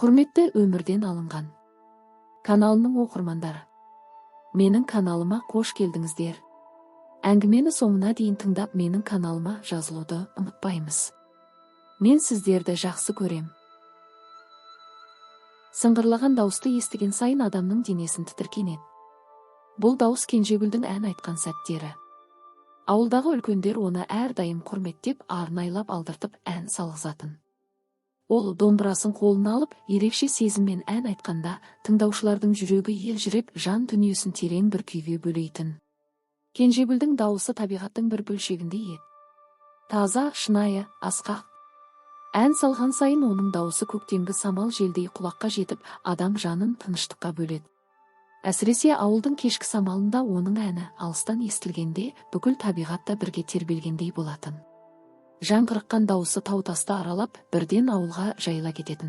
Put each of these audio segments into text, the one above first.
Құрметті Өмірден алынған каналының оқырмандары, менің каналыма қош келдіңіздер. Әңгімені соңына дейін тыңдап, менің каналыма жазылуды ұмытпаймыз. Мен сіздерді жақсы көрем. Сыңғырлаған дауысты естіген сайын адамның денесін тітіркенеді. Бұл дауыс Кенжегүлдің ән айтқан сәттері. Ауылдағы үлкендер оны әрдайым құрметтеп, арнайлап алдыртып ән салғызатын. Ол домбырасын қолына алып, ерекше сезіммен ән айтқанда, тыңдаушылардың жүрегі елжіреп, жан дүниесін терең бір күйге бөлейтін. Кенжегүлдің дауысы табиғаттың бір бөлшегіндей еді. Таза, шынайы, асқақ. Ән салған сайын оның дауысы көктемгі самал желдей құлаққа жетіп, адам жанын тыныштыққа бөледі. Әсіресе ауылдың кешкі самалында оның әні алыстан естілгенде, бүкіл табиғат та бірге тербелгендей болатын. Жаңғырыққан дауысы тау-тасты аралап, бірден ауылға жайыла кететін.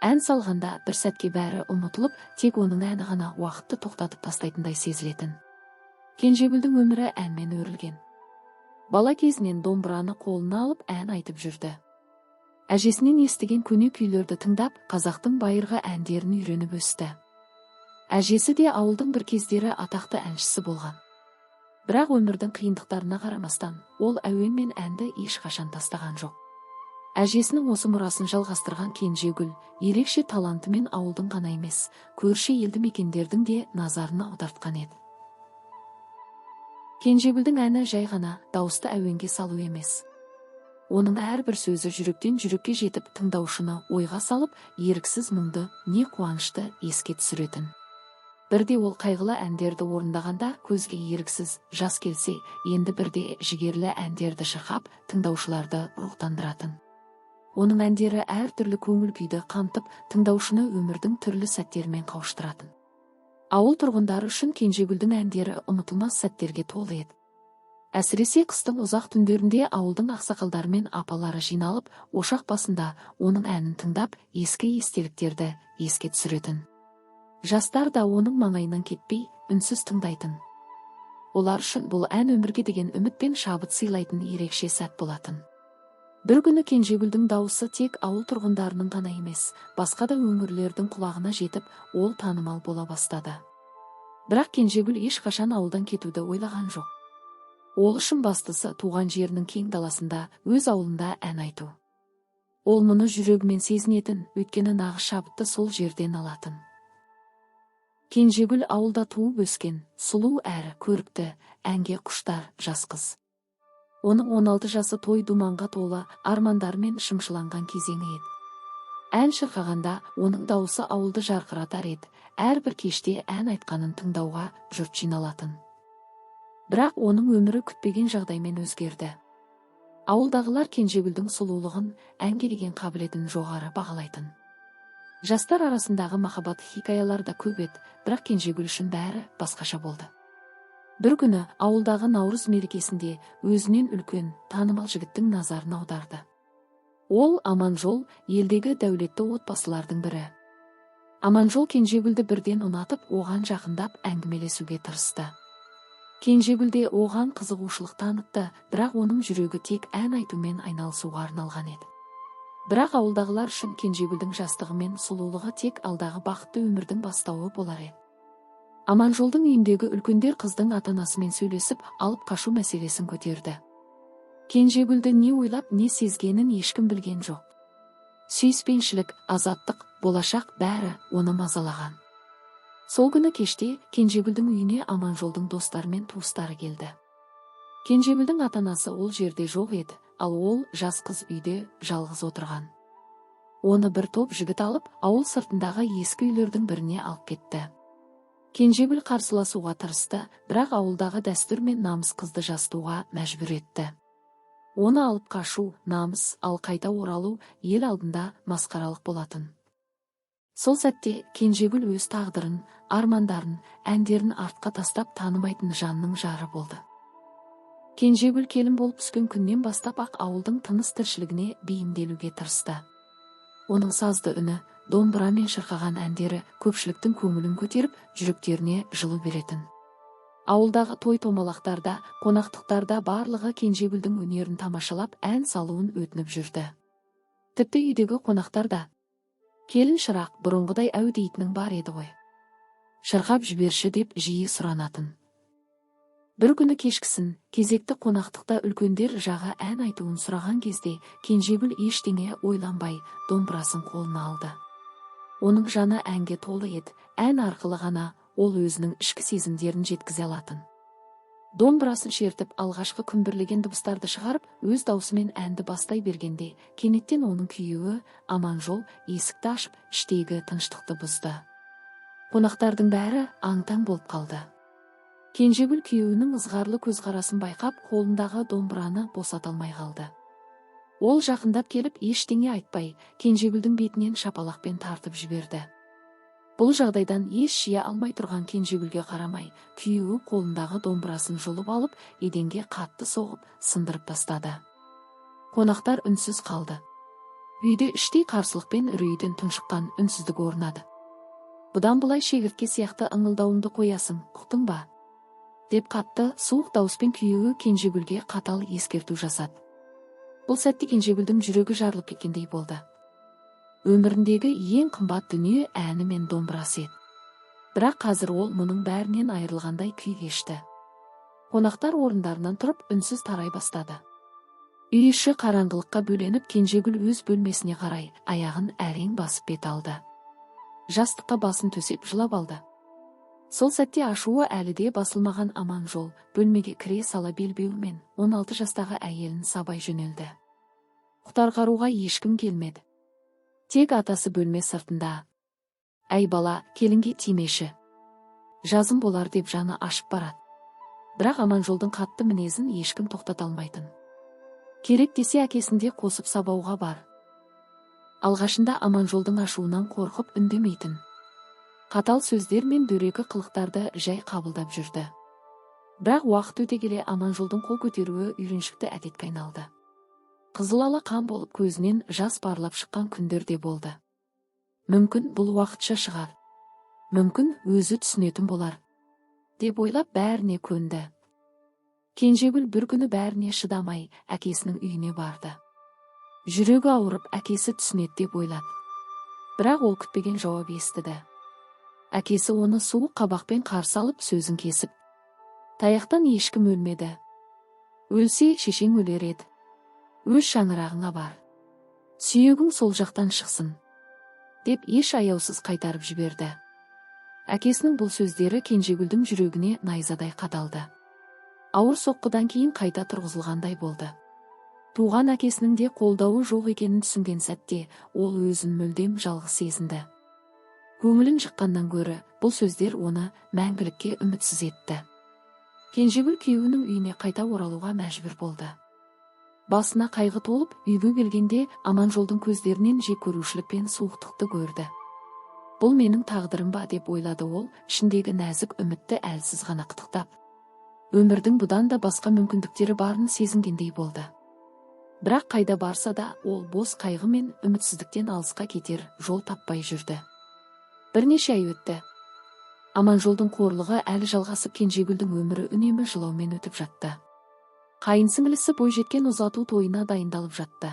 Ән салғанда бір сәтке бәрі ұмытылып, тек оның әні ғана уақытты тоқтатып тастайтындай сезілетін. Кенжегүлдің өмірі әнмен өрілген. Бала кезінен домбыраны қолына алып ән айтып жүрді. Әжесінен естіген көне күйлерді тыңдап, қазақтың байырғы әндерін үйреніп өсті. Әжесі де ауылдың бір кездері атақты әншісі болған. Бірақ өмірдің қиындықтарына қарамастан, ол әуен мен әнді ешқашан тастаған жоқ. Әжесінің осы мұрасын жалғастырған Кенжегүл ерекше талантымен ауылдың ғана емес, көрші елді мекендердің де назарын аудартқан еді. Кенжегүлдің әні жай ғана дауысты әуенге салу емес. Оның әрбір сөзі жүректен жүрекке жетіп, тыңдаушыны ойға салып, еріксіз мұңды, не қуанышты еске түсіретін. Бірде ол қайғылы әндерді орындағанда көзге еріксіз жас келсе, енді бірде жігерлі әндерді шырқап, тыңдаушыларды рухтандыратын. Оның әндері әртүрлі көңіл күйді қамтып, тыңдаушыны өмірдің түрлі сәттерімен қауыштыратын. Ауыл тұрғындары үшін Кенжегүлдің әндері ұмытылмас сәттерге толы еді. Әсіресе қыстың ұзақ түндерінде ауылдың ақсақалдары мен апалары жиналып, ошақ басында оның әнін тыңдап, ескі естеліктерді еске түсіретін. Жастар да оның маңайынан кетпей, үнсіз тыңдайтын. Олар үшін бұл ән өмірге деген үміт пен шабыт сыйлайтын ерекше сәт болатын. Бір күні Кенжегүлдің дауысы тек ауыл тұрғындарының ғана емес, басқа да өңірлердің құлағына жетіп, ол танымал бола бастады. Бірақ Кенжегүл ешқашан ауылдан кетуді ойлаған жоқ. Ол үшін бастысы туған жерінің кең даласында, өз ауылында ән айту. Ол мұны жүрегімен сезінетін, өйткені нағыз шабытты сол жерден алатын. Кенжегүл ауылда туып өскен, сұлу әрі көрікті, әнге құштар жас қыз. Оның 16 жасы той думанға толы, армандармен шымшыланған кезеңі еді. Ән шырқағанда оның дауысы ауылды жарқыратар еді, әрбір кеште ән айтқанын тыңдауға жұрт жиналатын. Бірақ оның өмірі күтпеген жағдаймен өзгерді. Ауылдағылар Кенжегүлдің сұлулығын, әнге деген қабілетін жоғары бағалайтын. Жастар арасындағы махаббат хикаялар да көп еді, бірақ Кенжегүл үшін бәрі басқаша болды. Бір күні ауылдағы наурыз мерекесінде өзінен үлкен, танымал жігіттің назарын аударды. Ол Аманжол, елдегі дәулетті отбасылардың бірі. Аманжол Кенжегүлді бірден ұнатып, оған жақындап әңгімелесуге тырысты. Кенжегүл де оған қызығушылық танытты, бірақ оның жүрегі тек ән айтумен айналысуға арналған еді. Бірақ ауылдағылар үшін Кенжегүлдің жастығы мен сұлулығы тек алдағы бақытты өмірдің бастауы болар еді. Аманжолдың үйіндегі үлкендер қыздың ата-анасымен сөйлесіп, алып қашу мәселесін көтерді. Кенжегүлді не ойлап, не сезгенін ешкім білген жоқ. Сүйіспеншілік, азаттық, болашақ бәрі оны мазалаған. Сол күні кеште Кенжегүлдің үйіне Аманжолдың достары мен туыстары келді. Кенжегүлдің ата-анасы ол жерде жоқ еді, ал ол жас қыз үйде жалғыз отырған. Оны бір топ жігіт алып, ауыл сыртындағы ескі үйлердің біріне алып кетті. Кенжегүл қарсыласуға тырысты, бірақ ауылдағы дәстүр мен намыс қызды жастуға мәжбүр етті. Оны алып қашу, намыс, ал қайта оралу ел алдында масқаралық болатын. Сол сәтте Кенжегүл өз тағдырын, армандарын, әндерін артқа тастап танымайтын жанның жары болды. Кенжегүл келін болып түскен күннен бастап ақ ауылдың тыныс тіршілігіне бейімделуге тырысты. Оның сазды үні, домбырамен шырқаған әндері көпшіліктің көңілін көтеріп, жүректеріне жылу беретін. Ауылдағы той-томалақтарда, қонақтықтарда барлығы Кенжегүлдің өнерін тамашалап, ән салуын өтініп жүрді. Тіпті үйдегі қонақтар да Келін шырақ, бұрынғыдай әу дейтінің бар еді ғой. Шырқап жіберші деп жиі сұранатын. Бір күні кешкісін кезекті қонақтықта үлкендер жағы ән айтуын сұраған кезде Кенжегүл ештеңе ойланбай домбырасын қолына алды. Оның жаны әнге толы еді, ән арқылы ғана ол өзінің ішкі сезімдерін жеткізе алатын. Домбырасын шертіп, алғашқы күмбірлеген дыбыстарды шығарып, өз даусымен әнді бастай бергенде, кенеттен оның күйеуі Аманжол есікті ашып, іштегі тыныштықты бұзды. Қонақтардың бәрі аң-таң болып қалды. Кенжегүл күйеуінің ызғарлы көзқарасын байқап, қолындағы домбыраны босата алмай қалды. Ол жақындап келіп, ештеңе айтпай, Кенжегүлдің бетінен шапалақпен тартып жіберді. Бұл жағдайдан ес жия алмай тұрған Кенжегүлге қарамай, күйеуі қолындағы домбырасын жұлып алып, еденге қатты соғып, сындырып тастады. Қонақтар үнсіз қалды. Үйде іштей қарсылықпен үрейден тұншыққан үнсіздік орнады. Бұдан былай шегіртке сияқты ыңылдауыңды қоясың, ұқтың ба? Деп қатты, суық дауыспен күйеуі Кенжегүлге қатал ескерту жасады. Бұл сәтте Кенжегүлдің жүрегі жарылып кеткендей болды. Өміріндегі ең қымбат дүние әні мен домбырасы еді. Бірақ қазір ол мұның бәрінен айырылғандай күй кешті. Қонақтар орындарынан тұрып, үнсіз тарай бастады. Үй іші қараңғылыққа бөленіп, Кенжегүл өз бөлмесіне қарай аяғын әрең басып бет алды. Жастыққа басын төсеп жылап алды. Сол сәтте ашуы әлі де басылмаған Аманжол бөлмеге кіре сала белбеуімен 16 жастағы әйелін сабай жөнелді. Құтқаруға ешкім келмеді. Тек атасы бөлме сыртында. Әй бала, келінге тимеші. Жазым болар деп жаны ашып барады. Бірақ Аманжолдың қатты мінезін ешкім тоқтата алмайтын. Керек десе әкесінде қосып сабауға бар. Алғашында Аманжолдың ашуынан қорқып үндемейтін. Қатал сөздер мен дөрекі қылықтарды жай қабылдап жүрді. Бірақ уақыт өте келе Аманжолдың қол көтеруі үйреншікті әдетке айналды. Қызыл ала қан болып көзінен жас парлап шыққан күндер де болды. Мүмкін бұл уақытша шығар. Мүмкін өзі түсінетін болар. Деп ойлап бәріне көнді. Кенжегүл бір күні бәріне шыдамай әкесінің үйіне барды. Жүрегі ауырып әкесі түсінеді деп ойлады. Бірақ ол күтпеген жауап естіді. Әкесі оны суық қабақпен қарсы алып сөзін кесіп. Таяқтан ешкім өлмеді. Өлсе шешең өлер еді. Өз шаңырағыңа бар. Сүйегің сол жақтан шықсын. Деп еш аяусыз қайтарып жіберді. Әкесінің бұл сөздері Кенжегүлдің жүрегіне найзадай қадалды. Ауыр соққыдан кейін қайта тұрғызылғандай болды. Туған әкесінің де қолдауы жоқ екенін түсінген сәтте ол өзін мүлдем жалғыз сезінді. Көңілін жыққаннан гөрі бұл сөздер оны мәңгілікке үмітсіз етті. Кенжегүл күйеуінің үйіне қайта оралуға мәжбүр болды. Басына қайғы толып, үйге келгенде Аманжолдың көздерінен жек көрушілік пен суықтықты көрді. Бұл менің тағдырым ба деп ойлады ол, ішіндегі нәзік үмітті әлсіз ғана қытықтап. Өмірдің бұдан да басқа мүмкіндіктері барын сезінгендей болды. Бірақ қайда барса да ол бос қайғы мен үмітсіздіктен алысқа кетер жол таппай жүрді. Бірнеше ай өтті. Аманжолдың қорлығы әлі жалғасып Кенжегүлдің өмірі үнемі жылаумен өтіп жатты. Қайын сіңлісі бойжеткен ұзату тойына дайындалып жатты.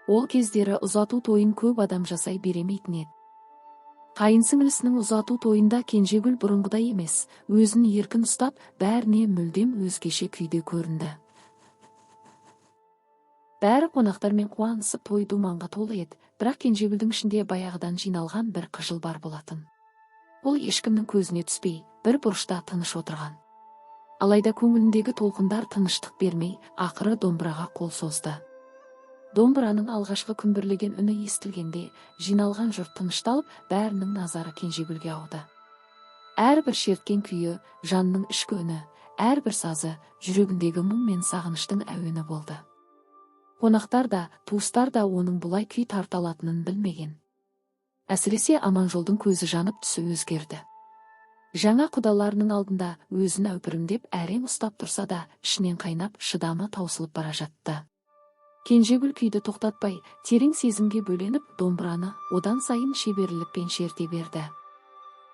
Ол кездері ұзату тойын көп адам жасай беремейтін еді. Қайын сіңлісінің ұзату тойында Кенжегүл бұрынғыдай емес, өзін еркін ұстап, бәріне мүлдем өзгеше күйде көрінді. Бәрі қонақтармен қуанысып той думанға толы еді, бірақ Кенжегүлдің ішінде баяғыдан жиналған бір қыжыл бар болатын. Ол ешкімнің көзіне түспей, бір бұрышта тыныш отырған. Алайда көңіліндегі толқындар тыныштық бермей, ақыры домбыраға қол созды. Домбыраның алғашқы күмбірлеген үні естілгенде, жиналған жұрт тынышталып, бәрінің назары Кенжегүлге ауды. Әрбір шерткен күйі, жанның ішкі үні, әрбір сазы, жүрегіндегі мұң мен сағыныштың әуені болды. Қонақтар да, туыстар да оның бұлай күй тарта алатынын білмеген. Әсіресе Аманжолдың көзі жанып түсі өзгерді. Жаңа құдаларының алдында өзін әупірімдеп әрең ұстап тұрса да, ішінен қайнап, шыдамы таусылып бара жатты. Кенжегүл күйді тоқтатпай, терең сезімге бөленіп, домбыраны одан сайын шеберлікпен шерте берді.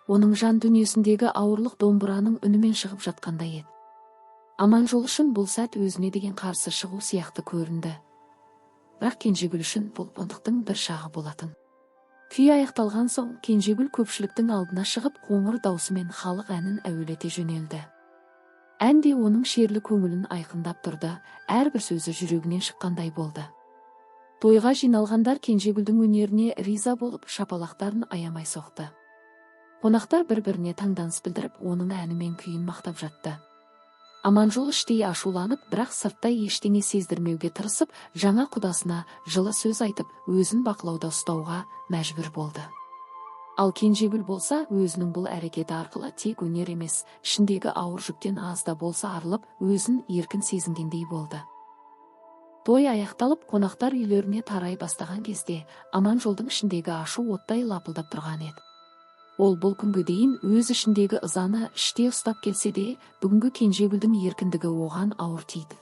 Оның жан дүниесіндегі ауырлық домбыраның үнімен шығып жатқандай еді. Аманжол үшін бұл сәт өзіне деген қарсы шығу сияқты көрінді. Бірақ Кенжегүл үшін бұл бұндықтың бір шағы болатын. Күй аяқталған соң Кенжегүл көпшіліктің алдына шығып, қоңыр даусымен халық әнін әуелете жөнелді. Ән де оның шерлі көңілін айқындап тұрды, әрбір сөзі жүрегінен шыққандай болды. Тойға жиналғандар Кенжегүлдің өнеріне риза болып, шапалақтарын аямай соқты. Қонақтар бір-біріне таңданыс білдіріп, оның әні мен күйін мақтап жатты. Аманжол іштей ашуланып, бірақ сырттай ештеңе сездірмеуге тырысып, жаңа құдасына жылы сөз айтып, өзін бақылауда ұстауға мәжбүр болды. Ал Кенжегүл болса, өзінің бұл әрекеті арқылы тек өнер емес, ішіндегі ауыр жүктен аз да болса арылып, өзін еркін сезінгендей болды. Той аяқталып, қонақтар үйлеріне тарай бастаған кезде, Аманжолдың ішіндегі ашу оттай лапылдап тұрған еді. Ол бұл күнге дейін өз ішіндегі ызаны іште ұстап келсе де, бүгінгі Кенжегүлдің еркіндігі оған ауыр тиді.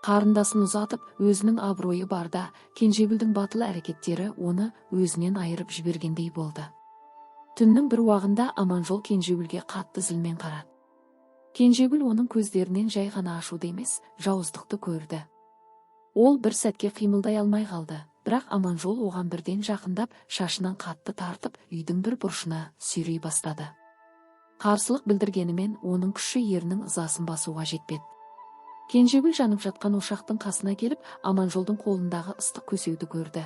Қарындасын ұзатып, өзінің абыройы барда, Кенжегүлдің батыл әрекеттері оны өзінен айырып жібергендей болды. Түннің бір уағында Аманжол Кенжегүлге қатты зілмен қарады. Кенжегүл оның көздерінен жай ғана ашуды емес, жауыздықты көрді. Ол бір сәтке қимылдай алмай қалды, бірақ Аманжол оған бірден жақындап, шашынан қатты тартып, үйдің бір бұрышына сүйрей бастады. Қарсылық білдіргенімен оның күші ерінің ызасын басуға жетпеді. Кенжегүл жанып жатқан ошақтың қасына келіп, Аманжолдың қолындағы ыстық көсеуді көрді.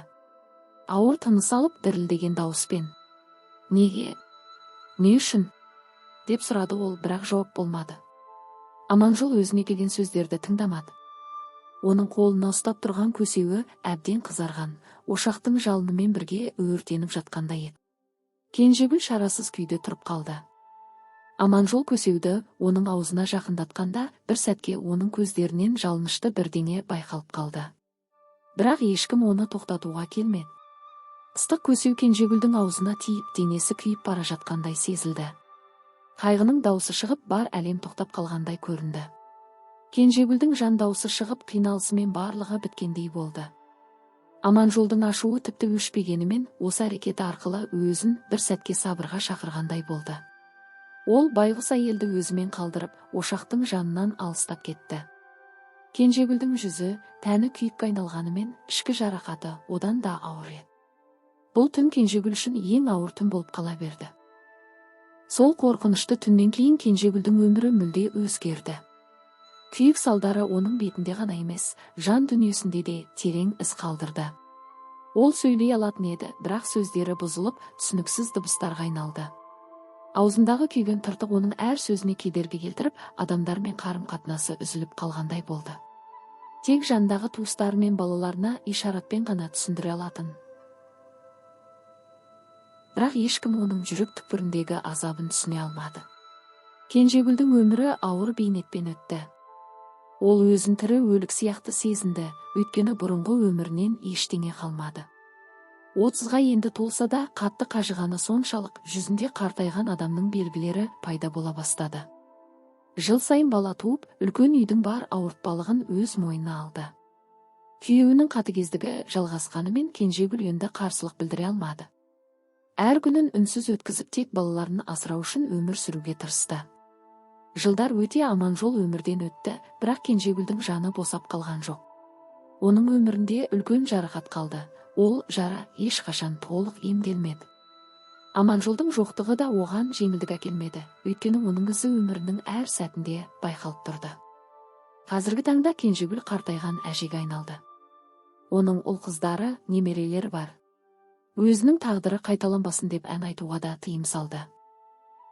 Ауыр тыныс алып, дірілдеген дауыспен: "Неге? Не үшін?" деп сұрады ол, бірақ жауап болмады. Аманжол өзіне келген сөздерді тыңдамады. Оның қолына ұстап тұрған көсеуі әбден қызарған, ошақтың жалынымен бірге өртеніп жатқандай еді. Кенжегүл шарасыз күйде тұрып қалды. Аманжол көсеуді оның аузына жақындатқанда, бір сәтке оның көздерінен жалынышты бірдеңе байқалып қалды. Бірақ ешкім оны тоқтатуға келмеді. Ыстық көсеу Кенжегүлдің аузына тиіп, денесі күйіп бара жатқандай сезілді. Қайғының даусы шығып, бар әлем тоқтап қалғандай көрінді. Кенжегүлдің жан даусы шығып, қиналысымен барлығы біткендей болды. Аманжолдың ашуы тіпті өшпегенімен, осы әрекеті арқылы өзін бір сәтке сабырға шақырғандай болды. Ол байғұс әйелді өзімен қалдырып, ошақтың жанынан алыстап кетті. Кенжегүлдің жүзі, тәні күйікке айналғанымен, ішкі жарақаты одан да ауыр еді. Бұл түн Кенжегүл үшін ең ауыр түн болып қала берді. Сол қорқынышты түннен кейін Кенжегүлдің өмірі мүлде өзгерді. Күйік салдары оның бетінде ғана емес, жан дүниесінде де терең із қалдырды. Ол сөйлей алатын еді, бірақ сөздері бұзылып, түсініксіз дыбыстарға айналды. Аузындағы күйген тыртық оның әр сөзіне кедергі келтіріп, адамдармен қарым-қатынасы үзіліп қалғандай болды. Тек жандағы туыстары мен балаларына ишаратпен ғана түсіндіре алатын. Бірақ ешкім оның жүрек түкпіріндегі азабын түсіне алмады. Кенжегүлдің өмірі ауыр бейнетпен өтті. Ол өзін тірі өлік сияқты сезінді, өйткені бұрынғы өмірінен ештеңе қалмады. 30-ға енді толса да, қатты қажығаны соншалық, жүзінде қартайған адамның белгілері пайда бола бастады. Жыл сайын бала туып, үлкен үйдің бар ауыртпалығын өз мойнына алды. Күйеуінің қатыгездігі жалғасқанымен Кенжегүл енді қарсылық білдіре алмады. Әр күнін үнсіз өткізіп, тек балаларын асырау үшін өмір сүруге тырысты. Жылдар өте Аманжол өмірден өтті, бірақ Кенжегүлдің жаны босап қалған жоқ. Оның өмірінде үлкен жарақат қалды, ол жара ешқашан толық емделмеді. Аманжолдың жоқтығы да оған жеңілдік әкелмеді, өйткені оның ізі өмірінің әр сәтінде байқалып тұрды. Қазіргі таңда Кенжегүл қартайған әжеге айналды. Оның ұл-қыздары, немерелері бар. Өзінің тағдыры қайталанбасын деп ән айтуға да тыйым салды.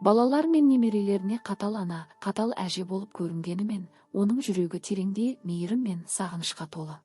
Балалар мен немерелеріне қатал ана, қатал әже болып көрінгенімен, оның жүрегі тереңде мейірім мен сағынышқа толы.